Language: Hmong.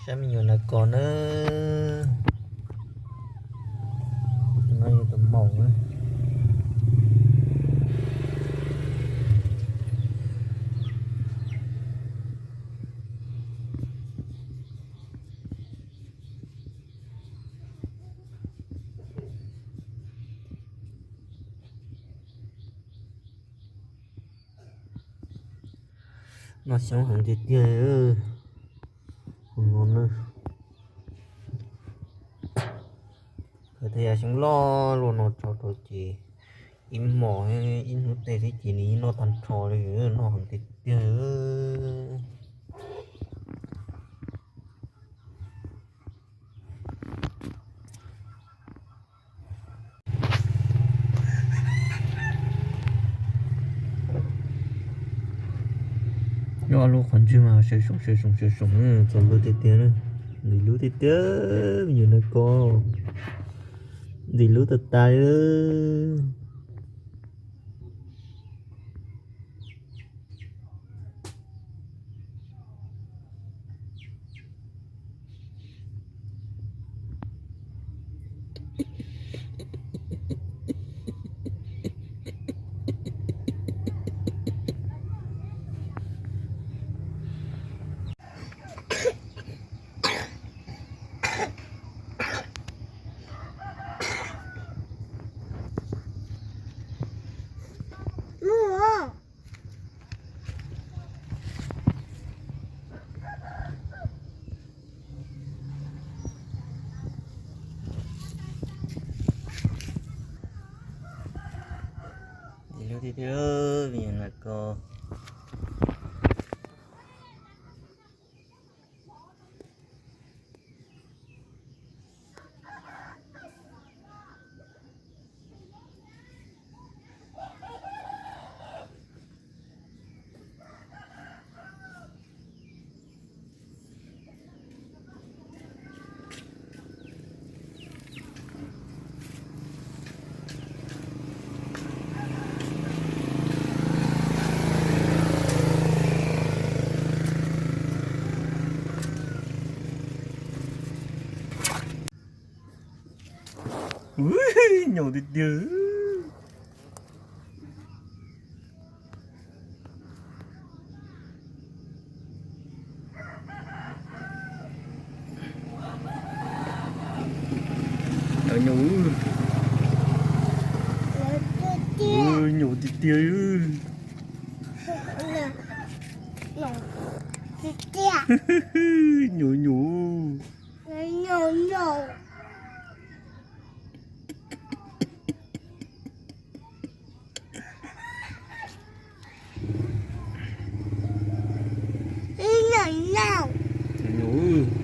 Saib me nyuam nas kos na. No yog tus maum na. No xyoob heev tiag tiag. No na, khaws tej yam xyoob loj luaj no tso rau ces ib hmos ib hnub tej thiab ces nws yeej noj tag nrho li, noj heev tiag tiag. Nyob lub qhov ntswg mas sawv soom sawv soom sawv soom, txaus luag tiag tiag na. Ntim lub tiag tiag, me nyuam nas kos, ntim lub tas tas. Ntim lub tiag tiag, me nyuam nas kos. Nyaum tiag tiag. Nyaum, nyaum tiag tiag. Nyaum, nyaum. Nyaum.